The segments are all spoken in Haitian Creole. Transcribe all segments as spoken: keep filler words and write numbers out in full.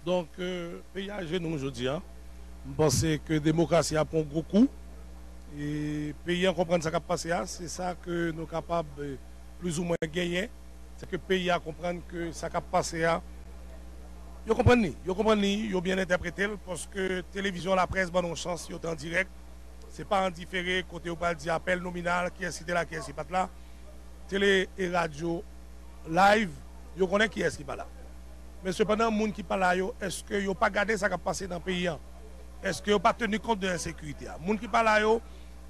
Donk, euh, peyi a jenou jodi a. M panse ke demokrasi a pran gwo kou. E peyi a konprann sa k ap pase a. Se sa ke nou kapab, euh, plizoumwen genyen. Se ke peyi a konprann ke sa k ap pase a, yo konprann li. Yo konprann li, yo byen entèprete l, paske televizyon, laprès ban nou chans, yo te an dirèk. Se pa an difere, kote yo pral di apèl nominal, kiyès ki te la, kiyès ki pa t la. Tele e radyo live, yo konnen kiyès ki pa la. Men sepandan, moun ki pa la yo, èske yo pa gade sa k ap pase nan peyi a? Èske yo pa teni kont de ensekirite a? Moun ki pa la yo,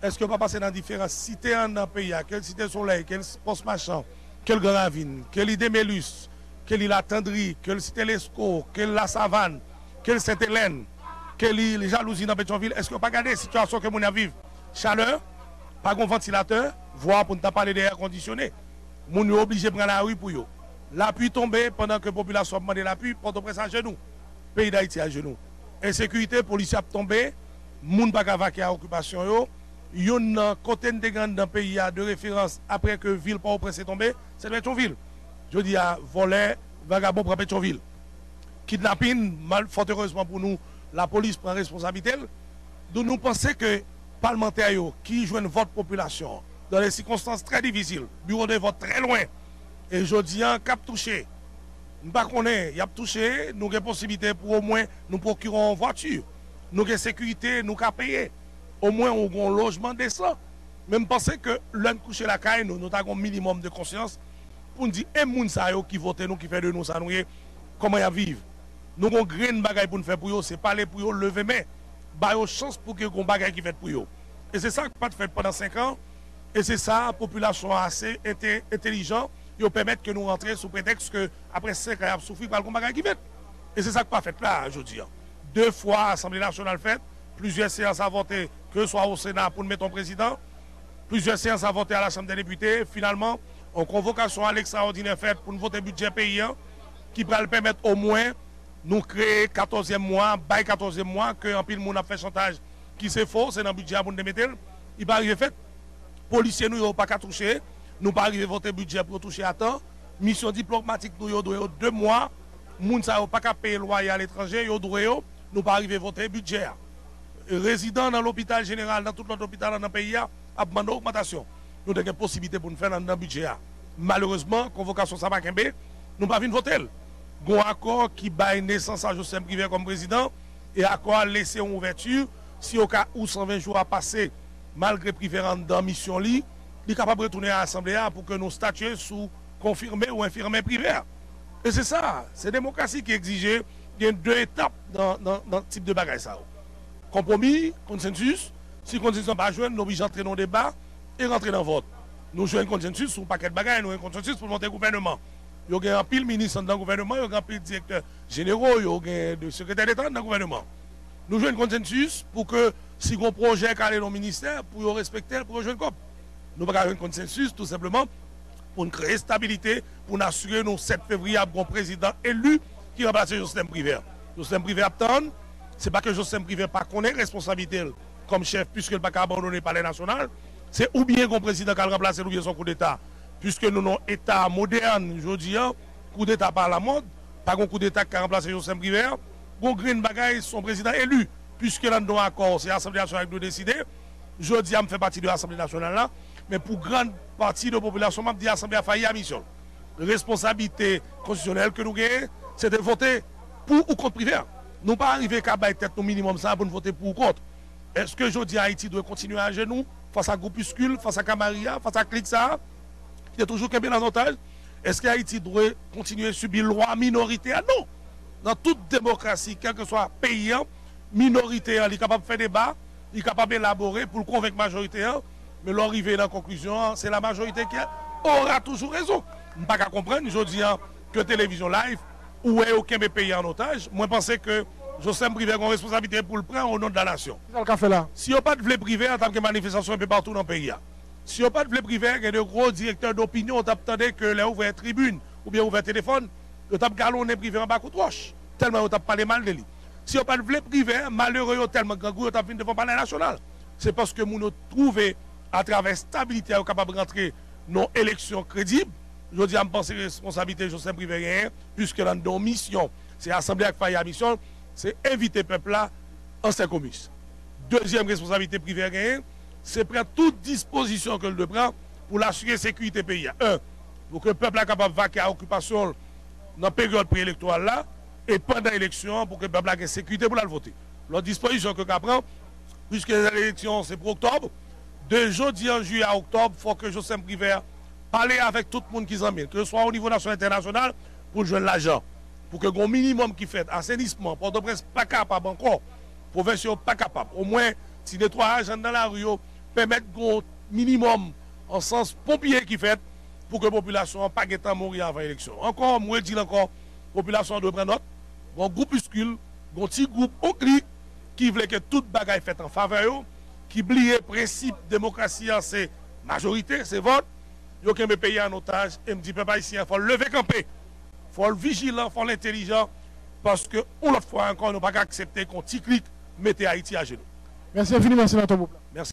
èske yo pa pase nan diferan site anndan peyi a, ke l Site Solèy, ke l Pòs Machan, ke l Gran Ravin, ke l Idemelis, ke l Latandri, ke l Site Lesko, ke l Lasavann, ke l Sentelèn, ke l Jalouzi nan Petyonvil? Èske yo pa gade sitiyasyon ke moun ap viv? Chalè, pa gen vantilatè, vwa pou n ta pale de èkondisyone. Moun yo oblije pran lari pou yo. Lapli tonbe pandan ke popilasyon ap mande lapli, Pòtoprens ajenou. Peyi Dayiti ajenou. Ensekirite, polisye ap tonbe, moun pa ka vake a okipasyon yo. Youn nan kote n te gen anndan peyi a de referans apre ke vil Pòtoprens te tonbe, se Petyonvil. Jodi a, vòlè, vagabon pran Petyonvil. Kidnapin, mal, fòterezman pou nou, lapolis pran responsablite l. Donk nou panse ke palmantè yo ki jwenn vòt popilasyon an, dans des circonstances très difficiles, biwo de vòt trè lwen, e jodi a k ap touche, m pa konnen, y ap touche, nou gen posiblite pou omwen nou pwokire yon vwati, nou gen sekirite, nou ka peye, omwen ou gen yon lojman desan. Men m panse ke lè n kouche lakay nou, nou ta gen yon minimòm de konsyans pou n di, e moun sa yo ki vote nou, ki fè de nou sa nou ye, kòman y ap viv? Nou gen yon grenn bagay pou n fè pou yo, se pale pou yo, leve men, ba yo chans pou ke gen yon bagay ki fèt pou yo. E se sa k pa t fèt pandan senk an, e se sa, popilasyon an ase ente-, entelijan, yo pèmèt ke nou rantre sou pretèks ke apre senk an y ap soufri, pral gen yon bagay ki fèt. E se sa k pa fèt la, jodi a. De fwa Asanble Nasyonal fèt, plizyè seyans avòte, ke swa o Sena pou n mete yon prezidan, plizyè seyans avòte a Lachanm dè Depite, finalman, yon konvokasyon a lekstraòdinè fèt pou n vote bidjè peyi a, ki pral pèmèt omwen nou kreye katòzyèm mwa, bay katòzyèm mwa, ke anpil moun ap fè chantaj, ki se fo, se nan bidjè a pou n te mete l, li pa rive fèt. Polisye nou yo pa ka touche, nou pa rive vote bidjè pou yo touche a tan. Misyon diplomatik nou yo dwe yo de mwa, moun sa yo pa ka peye lwaye aletranje, yo dwe yo, nou pa rive vote bidjè a. Rezidan nan lopital jeneral, nan tout lòt lopital nan peyi a, ap mande ogmantasyon. Nou te gen posiblite pou n fè l anndan bidjè a. Malerezman, konvokasyon sa pa kenbe, nou pa vin vote l. Gon akò ki bay nesans a Joslèn Privè kòm prezidan, e akò a lese yon ouvèti, si oka ou san ven jou a pase, malgre Privè anndan misyon li, li kapab retounen a Asanble a pou ke nou statye sou konfime ou enfime Privè. E se sa, se demokrasi ki egzije gen de etap nan, nan, nan tip de bagay sa yo. Konpwomi, konsensis, si konsensis lan pa jwenn, nou oblije antre nan deba e rantre nan vòt. Nou jwenn konsensis sou yon pakèt bagay, nou jwenn konsensis pou monte gouvènman. Yo gen anpil minis anndan gouvènman, yo gen anpil direktè jenero, yo gen de sekretè deta anndan gouvènman. Nou jwenn konsensis pou ke si gon pwojè k ale nan ministè, pou yo respekte l, pou yo jwenn kòb. Nou pa ka jwenn konsensis tou senpleman pou n kreye estabilite, pou n asire nou sèt fevriye ap gon prezidan eli ki ranplase Joslèn Privè. Joslèn Privè ap tann, se pa ke Joslèn Privè pa konnen responsablite l kòm chèf, piske l pa ka abandone Palè Nasyonal, se oubyen gon prezidan k al ranplase l oubyen se yon koudeta, piske nou nan yon eta modèn jodi a, koudeta pa alamòd, pa gon koudeta k ka ranplase Joslèn Privè, gon grenn bagay, se yon prezidan eli, piske l anndan yon akò, se Asanble Nasyonal ki dwe deside, jodi a m fè pati de Asanble Nasyonal la, men pou grann pati de popilasyon, m ap di Asanble a fayi a misyon l. Responsablite konstitisyonèl ke nou genyen, se te vote pou ou kont Privè. Nou pa rive ka bay tèt nou minimòm sa a pou n vote pou ou kont. Èske jodi a Ayiti dwe kontinye ajenou fas a groupiskil, fas a kamaria, fas a klik sa a, ki te toujou kenbe l an otaj? Èske Ayiti dwe kontinye sibi lwa minorite a? Non! Nan tout demokrasi, kèlkeswa peyi an, minorite an, li kapab fè deba, li kapab elabore pou l konvenk majorite an, men lè w rive nan konklizyon an, c'est la majorité qui aura toujours raison. M pa ka konprann jodi an ke televizyon live, ou wè yo kenbe peyi an otaj. Mwen panse ke Joslèn Privè gen yon responsablite pou l pran o non de la nasyon. Kisa l ka fè la? Si yo pa t vle Privè, t ap gen manifestasyon enpe patou nan peyi a. Si yo pa t vle Privè, gen de gwo direktè dopinyon, w t ap tande ke lè yo ouvè tribin oubyen ouvè telefòn, yo t ap galonnen Privè anba kout wòch, tèlman yo t ap pale mal de li. Si yo pa t vle Privè, malere yo tèlman grangou, yo t ap vin devan Palè Nasyonal. Se paske moun yo twouve, atravè estabilite a, yo kapab rantre nan yon eleksyon kredib. Jodi a, m panse responsablite Joslèn Privè genyen, piske l anndan yon misyon. Se asanble a k fè misyon l, se envite pèp la an Senkomis. Dezyèm responsablite Privè genyen, se pran tout dispozisyon ke l dwe pran pou l asire sekirite peyi a. En, pou ke pèp la kapab vake a okipasyon l nan peryòd pre-elektoral la, e pandan eleksyon an, pou ke pèp la gen sekirite pou l al vote. Lòt dispozisyon ke l ka pran, piske eleksyon se pou oktòb, de jodi an jiyè a oktòb, fò ke Jocelerme Privert pale avèk tout moun ki zanmi l, ke swa o nivo nasyonal, entènasyonal, pou l jwenn lajan. Pou ke gon minimòm ki fèt, asenisman, Pòtoprens pa kapab ankò, pwovens yo pa kapab. Omwen, ti netwayaj anndan lari yo, pèmèt gon minimòm an sans ponpye ki fèt, pou ke popilasyon an pa gentan mouri avan eleksyon. Ankò, m redi l ankò, popilasyon an dwe pran nòt, gon groupiskil, gon ti gwoup, on klik, ki vle ke tout bagay fèt an favè yo, ki bliye prensip demokrasi an se majorite, se vòt, yo kenbe peyi a an otaj, e m di pèp ayisyen an fò l leve kanpe, fò l vijilan, fò l entelijan, paske yon lòt fwa ankò, nou pa ka aksepte ke yon ti klik mete Ayiti ajenou. Mèsi enfiniman, Senatè Beauplan.